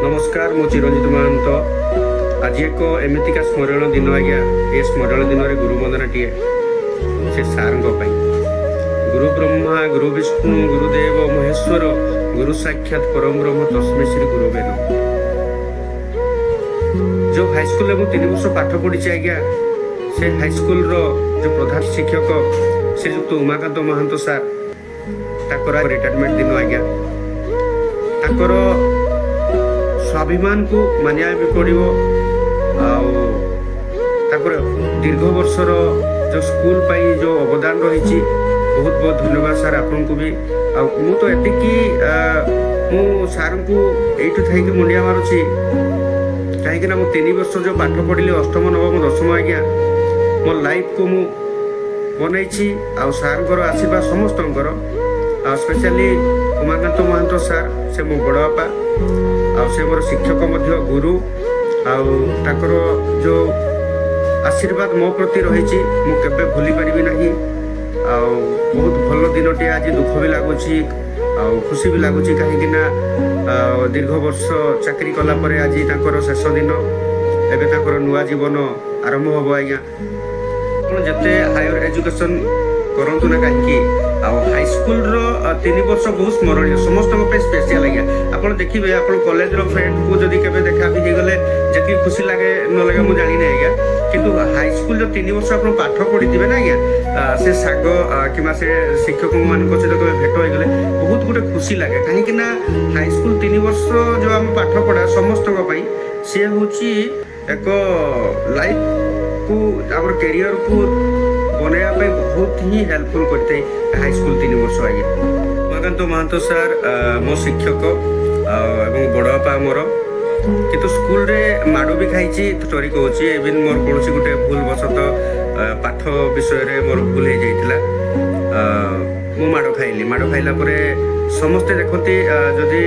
ନମସ୍କାର, ମୁଁ ଚିରଞ୍ଜିତ ମହାନ୍ତ। ଆଜି ଏକ ଏମିତିକା ସ୍ମରଣୀୟ ଦିନ ଆଜ୍ଞା। ଏ ସ୍ମରଣୀୟ ଦିନରେ ଗୁରୁବନ୍ଦନାଟିଏ ସେ ସାର୍ଙ୍କ ପାଇଁ। ଗୁରୁ ବ୍ରହ୍ମା, ଗୁରୁ ବିଷ୍ଣୁ, ଗୁରୁଦେବ ମହେଶ୍ୱର, ଗୁରୁ ସାକ୍ଷାତ ପରମ ବ୍ରହ୍ମ, ତସ୍ମୈ ଶ୍ରୀ ଗୁରବେ ନମଃ। ଯେଉଁ ହାଇସ୍କୁଲରେ ମୁଁ 3 ବର୍ଷ ପାଠ ପଢ଼ିଛି ଆଜ୍ଞା, ସେ ହାଇସ୍କୁଲର ଯେଉଁ ପ୍ରଧାନ ଶିକ୍ଷକ ଶ୍ରୀଯୁକ୍ତ ଉମାକାନ୍ତ ମହାନ୍ତ ସାର୍, ତାଙ୍କର ରିଟାୟାରମେଣ୍ଟ ଦିନ ଆଜ୍ଞା। ତାଙ୍କର ସ୍ୱାଭିମାନକୁ ମାନିବା ବି ପଡ଼ିବ ଆଉ ତାଙ୍କର ଦୀର୍ଘ ବର୍ଷର ଯେଉଁ ସ୍କୁଲ ପାଇଁ ଯେଉଁ ଅବଦାନ ରହିଛି, ବହୁତ ବହୁତ ଧନ୍ୟବାଦ ସାର୍ ଆପଣଙ୍କୁ ବି। ଆଉ ମୁଁ ତ ଏତିକି ମୁଁ ସାର୍ଙ୍କୁ ଏଇଠୁ ଥାଇକି ମୁଣ୍ଡିଆ ମାରୁଛି, କାହିଁକିନା ମୁଁ 3 ବର୍ଷ ଯେଉଁ ପାଠ ପଢ଼ିଲି, ଅଷ୍ଟମ, ନବମ, ଦଶମ ଆଜ୍ଞା, ମୋ ଲାଇଫକୁ ମୁଁ ବନେଇଛି। ଆଉ ସାର୍ଙ୍କର ଆଶୀର୍ବାଦ ସମସ୍ତଙ୍କର, ଆଉ ସ୍ପେଶାଲି ଉମାକାନ୍ତ ମହାନ୍ତ ସାର୍, ସେ ମୋ ବଡ଼ ବାପା ଆଉ ସେ ମୋର ଶିକ୍ଷକ ମଧ୍ୟ, ଗୁରୁ। ଆଉ ତାଙ୍କର ଯେଉଁ ଆଶୀର୍ବାଦ ମୋ ପ୍ରତି ରହିଛି, ମୁଁ କେବେ ଭୁଲି ପାରିବି ନାହିଁ। ଆଉ ବହୁତ ଭଲ ଦିନଟିଏ ଆଜି। ଦୁଃଖ ବି ଲାଗୁଛି ଆଉ ଖୁସି ବି ଲାଗୁଛି, କାହିଁକି ନା ଦୀର୍ଘ ବର୍ଷ ଚାକିରି କଲା ପରେ ଆଜି ତାଙ୍କର ଶେଷ ଦିନ। ଏବେ ତାଙ୍କର ନୂଆ ଜୀବନ ଆରମ୍ଭ ହେବ ଆଜ୍ଞା। ଆପଣ ଯେତେ ହାୟର ଏଜୁକେସନ୍ କରନ୍ତୁ ନା କାହିଁକି, ଆଉ ହାଇସ୍କୁଲର 3 ବର୍ଷ ବହୁତ ସ୍ମରଣୀୟ, ସମସ୍ତଙ୍କ ପାଇଁ ସ୍ପେଶିଆଲ ଆଜ୍ଞା। ଆପଣ ଦେଖିବେ, ଆପଣ କଲେଜର ଫ୍ରେଣ୍ଡକୁ ଯଦି କେବେ ଦେଖା ବି ହେଇଗଲେ ଯେତିକି ଖୁସି ଲାଗେ ନ ଲାଗେ ମୁଁ ଜାଣିନି ଆଜ୍ଞା, କିନ୍ତୁ ହାଇସ୍କୁଲ ଯୋଉ 3 ବର୍ଷ ଆପଣ ପାଠ ପଢିଥିବେ ନା ଆଜ୍ଞା, ସେ ସାଙ୍ଗ କିମ୍ବା ସେ ଶିକ୍ଷକମାନଙ୍କ ସହିତ କେବେ ଭେଟ ହେଇଗଲେ ବହୁତ ଗୋଟେ ଖୁସି ଲାଗେ। କାହିଁକି ନା ହାଇସ୍କୁଲ 3 ବର୍ଷ ଯୋଉ ଆମ ପାଠ ପଢା ସମସ୍ତଙ୍କ ପାଇଁ ସିଏ ହେଉଛି ଏକ ଲାଇଫକୁ, ଆମର କ୍ୟାରିୟରକୁ ବନେଇବା ପାଇଁ ବହୁତ ହିଁ ହେଲ୍ପଫୁଲ୍ କରିଥାଏ ହାଇସ୍କୁଲ 3 ବର୍ଷ ଆଜ୍ଞା। ଉମାକାନ୍ତ ମହାନ୍ତ ସାର୍ ମୋ ଶିକ୍ଷକ ଏବଂ ବଡ଼ ବାପା ମୋର। କିନ୍ତୁ ସ୍କୁଲରେ ମାଡ଼ ବି ଖାଇଛି, ଷ୍ଟୋରି କହୁଛି। ଇଭିନ୍ ମୋର କୌଣସି ଗୋଟେ ଭୁଲ ବଶତଃ ପାଠ ବିଷୟରେ ମୋର ଭୁଲ ହେଇଯାଇଥିଲା। ମୁଁ ମାଡ଼ ଖାଇଲି। ମାଡ଼ ଖାଇଲା ପରେ ସମସ୍ତେ ଦେଖନ୍ତି, ଯଦି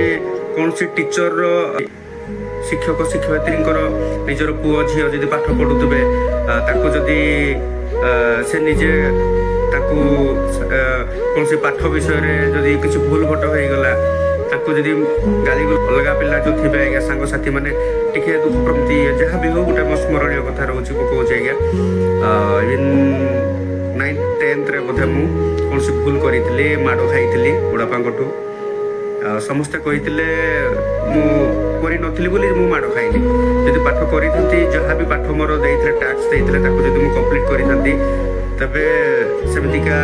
କୌଣସି ଟିଚରର, ଶିକ୍ଷକ ଶିକ୍ଷୟିତ୍ରୀଙ୍କର ନିଜର ପୁଅ ଝିଅ ଯଦି ପାଠ ପଢୁଥିବେ, ତାକୁ ଯଦି ସେ ନିଜେ ତାକୁ କୌଣସି ପାଠ ବିଷୟରେ ଯଦି କିଛି ଭୁଲ ଭଟ ହେଇଗଲା, ତାକୁ ଯଦି ଗାଳି, ଅଲଗା ପିଲା ଯୋଉ ଥିବେ ଆଜ୍ଞା, ସାଙ୍ଗସାଥି ମାନେ ଟିକେ ଦୁଃଖ ପ୍ରତି, ଯାହା ବି ହଉ, ଗୋଟେ ମୋ ସ୍ମରଣୀୟ କଥା ରହୁଛି, ପକଉଛି ଆଜ୍ଞା। ଇଭିନ୍ ନାଇନ୍ଥ ଟେନ୍ଥରେ ବୋଧେ ମୁଁ କୌଣସି ଭୁଲ କରିଥିଲି, ମାଡ଼ ଖାଇଥିଲି ବଡ଼ବାପାଙ୍କଠୁ। ଆଉ ସମସ୍ତେ କହିଥିଲେ ମୁଁ କରିନଥିଲି ବୋଲି ମୁଁ ମାଡ଼ ଖାଇଲି। ଯଦି ପାଠ କରିଥାନ୍ତି, ଯାହା ବି ପାଠ ମୋର ଦେଇଥିଲେ, ଟାସ୍କ ଦେଇଥିଲେ, ତାକୁ ଯଦି ମୁଁ କମ୍ପ୍ଲିଟ୍ କରିଥାନ୍ତି, ତେବେ ସେମିତିକା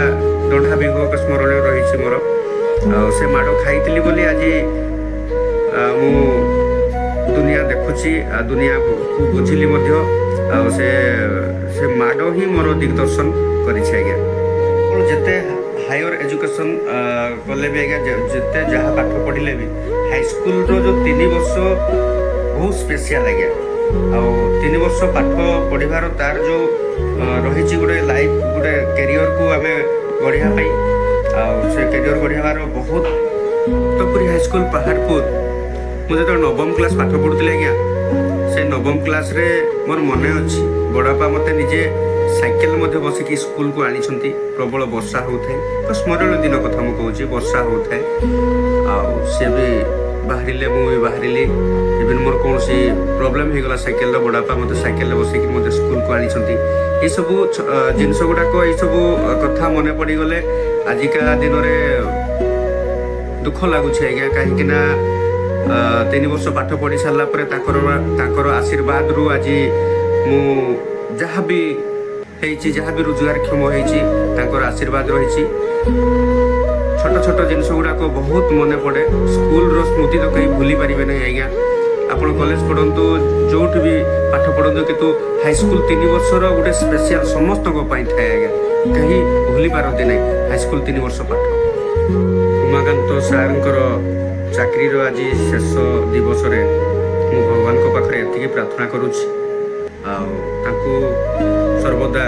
ଦଣ୍ଡା ବିଭୋଗ ସ୍ମରଣୀୟ ରହିଛି ମୋର। ଆଉ ସେ ମାଡ଼ ଖାଇଥିଲି ବୋଲି ଆଜି ମୁଁ ଦୁନିଆ ଦେଖୁଛି ଆଉ ଦୁନିଆକୁ ବୁଝିଲି ମଧ୍ୟ। ଆଉ ସେ ମାଡ଼ ହିଁ ମୋର ଦିଗଦର୍ଶନ କରିଛି ଆଜ୍ଞା। ଆପଣ ଯେତେ ହାୟର ଏଜୁକେସନ୍ କଲେ ବି ଆଜ୍ଞା, ଯେତେ ଯାହା ପାଠ ପଢ଼ିଲେ ବି ହାଇସ୍କୁଲର ଯେଉଁ 3 ବର୍ଷ ବହୁତ ସ୍ପେଶିଆଲ ଆଜ୍ଞା। ଆଉ 3 ବର୍ଷ ପାଠ ପଢ଼ିବାର ତାର ଯେଉଁ ରହିଛି ଗୋଟେ ଲାଇଫ୍, ଗୋଟେ କ୍ୟାରିୟରକୁ ଆମେ ଗଢ଼ିବା ପାଇଁ, ଆଉ ସେ କ୍ୟାରିୟର ଗଢ଼ିବାର ବହୁତ। ତପୁରୀ ହାଇସ୍କୁଲ, ପାହାଡ଼ପୁର, ମୁଁ ଯେତେବେଳେ ନବମ କ୍ଲାସ୍ ପାଠ ପଢ଼ୁଥିଲି ଆଜ୍ଞା, ସେ ନବମ କ୍ଲାସ୍ରେ ମୋର ମନେ ଅଛି, ବଡ଼ବାପା ମୋତେ ନିଜେ ସାଇକେଲ ମଧ୍ୟ ବସିକି ସ୍କୁଲକୁ ଆଣିଛନ୍ତି। ପ୍ରବଳ ବର୍ଷା ହେଉଥାଏ ତ, ସ୍ମରଣୀୟ ଦିନ କଥା ମୁଁ କହୁଛି। ବର୍ଷା ହେଉଥାଏ ଆଉ ସିଏ ବି ବାହାରିଲେ, ମୁଁ ବି ବାହାରିଲି। ଇଭିନ୍ ମୋର କୌଣସି ପ୍ରୋବ୍ଲେମ୍ ହେଇଗଲା ସାଇକେଲର, ବଡ଼ବାପା ମୋତେ ସାଇକେଲରେ ବସିକି ମୋତେ ସ୍କୁଲକୁ ଆଣିଛନ୍ତି। ଏସବୁ ଜିନିଷ ଗୁଡ଼ାକ, ଏଇସବୁ କଥା ମନେ ପଡ଼ିଗଲେ ଆଜିକା ଦିନରେ ଦୁଃଖ ଲାଗୁଛି ଆଜ୍ଞା। କାହିଁକି ନା 3 ବର୍ଷ ପାଠ ପଢ଼ି ସାରିଲା ପରେ ତାଙ୍କର ଆଶୀର୍ବାଦରୁ ଆଜି ମୁଁ ଯାହା ବି ହେଇଛି, ଯାହା ବି ରୋଜଗାରକ୍ଷମ ହେଇଛି, ତାଙ୍କର ଆଶୀର୍ବାଦ ରହିଛି। ଛୋଟ ଛୋଟ ଜିନିଷ ଗୁଡ଼ାକ ବହୁତ ମନେ ପଡ଼େ। ସ୍କୁଲର ସ୍ମୃତି ତ କେହି ଭୁଲି ପାରିବେ ନାହିଁ ଆଜ୍ଞା। ଆପଣ କଲେଜ ପଢ଼ନ୍ତୁ, ଯୋଉଠି ବି ପାଠ ପଢ଼ନ୍ତୁ, କିନ୍ତୁ ହାଇସ୍କୁଲ 3 ବର୍ଷର ଗୋଟେ ସ୍ପେଶିଆଲ ସମସ୍ତଙ୍କ ପାଇଁ ଥାଏ ଆଜ୍ଞା। କେହି ଭୁଲି ପାରନ୍ତି ନାହିଁ ହାଇସ୍କୁଲ 3 ବର୍ଷ ପାଠ। ଉମାକାନ୍ତ ସାର୍ଙ୍କର ଚାକିରିର ଆଜି ଶେଷ ଦିବସରେ ମୁଁ ଭଗବାନଙ୍କ ପାଖରେ ଏତିକି ପ୍ରାର୍ଥନା କରୁଛି, ଆଉ ତାଙ୍କୁ ସର୍ବଦା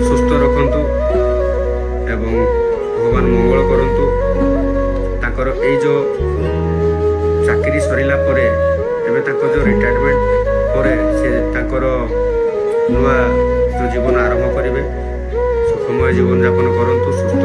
ସୁସ୍ଥ ରଖନ୍ତୁ ଏବଂ ଭଗବାନ ମଙ୍ଗଳ କରନ୍ତୁ। ତାଙ୍କର ଏଇ ଯେଉଁ ଚାକିରି ସରିଲା ପରେ ଏବେ ତାଙ୍କ ଯେଉଁ ରିଟାୟାରମେଣ୍ଟ ପରେ ସେ ତାଙ୍କର ନୂଆ ଯେଉଁ ଜୀବନ ଆରମ୍ଭ କରିବେ, ସୁଖମୟ ଜୀବନଯାପନ କରନ୍ତୁ, ସୁସ୍ଥ